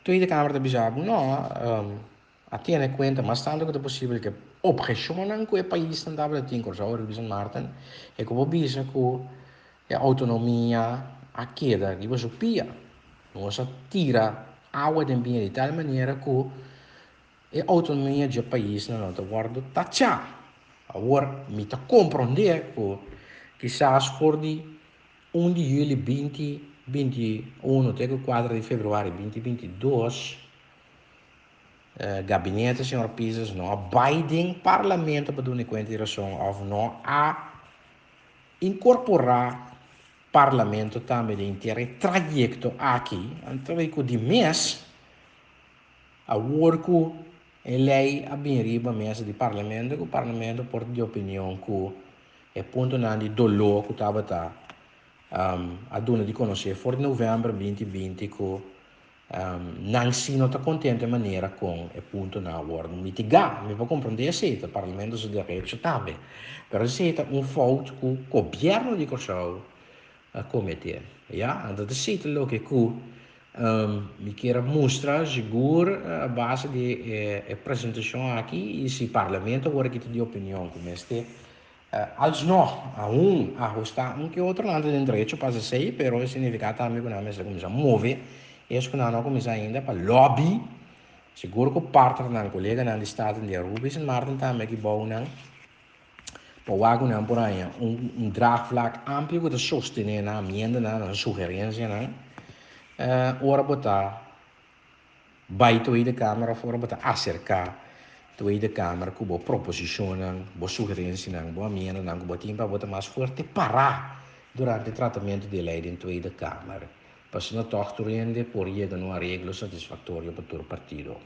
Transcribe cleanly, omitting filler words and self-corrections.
Tweede Kamer ta bisa bo no, a tene kuenta mas tantu ku ta posibel ku e obheshonnan ku e paisnan tabata tin, Kòrsou, Aruba i Sint Maarten, e ku bo bisa ku e outonomia a keda riba su pia. Nos a tira awa den biña di tal manera ku e outonomia dje paisnan no ta wòrdu tachá. Awor mi ta komprondé ku kisas for di 1 di yüli 2021 te ku 4 di febrüari 2022, gabinete señor Pisas no a bai den parlamento pa duna e kuenta di rason òf no a inkorporá parlamento tambe den henter e trayekto aki. Anto ku di mes awor ku e lei a bin riba mesa di parlamento ku parlamento por ta di opinion ku e puntonan di doló ku tabata a duna di konosé for di novèmber 2020 ku nan si no ta kontento e manera kon e puntonan a wòrdu mitigá. Mi por komprondé esei, ta parlamento su derecho tambe. Pero esei ta un fout ku gobièrnu di Kòrsou a kometé. Ya, anto ta esei ta loke ku mi kier a mustra sigur a base di e presentashon aki i si parlamento awor aki ta di opinion ku mester alsnog aun ahustá un ke otro nan ta den derecho pa hasi esei, pero e signifiká tambe ku nan mester kuminsá move es ku nan no a kuminsá ainda pa lobby sigur ku partnernan, koleganan di Staten di Aruba i Sint Maarten tambe aki bou nan pa wak ku nan por haña un draagvlak amplio ku ta sostené nan amiendanan, nan sugerensianan ora bo ta bai Tweede Kamer òf ora bo ta aserká Tweede Kamer ku bo proposishonnan, bo sugerensianan, bo amiendanan ku bo tin pa bo ta mas fuerte pará durante tratamentu di e lei den Tweede Kamer. Pasobra tòg tur hende por yega na un areglo satisfaktorio pa tur partido.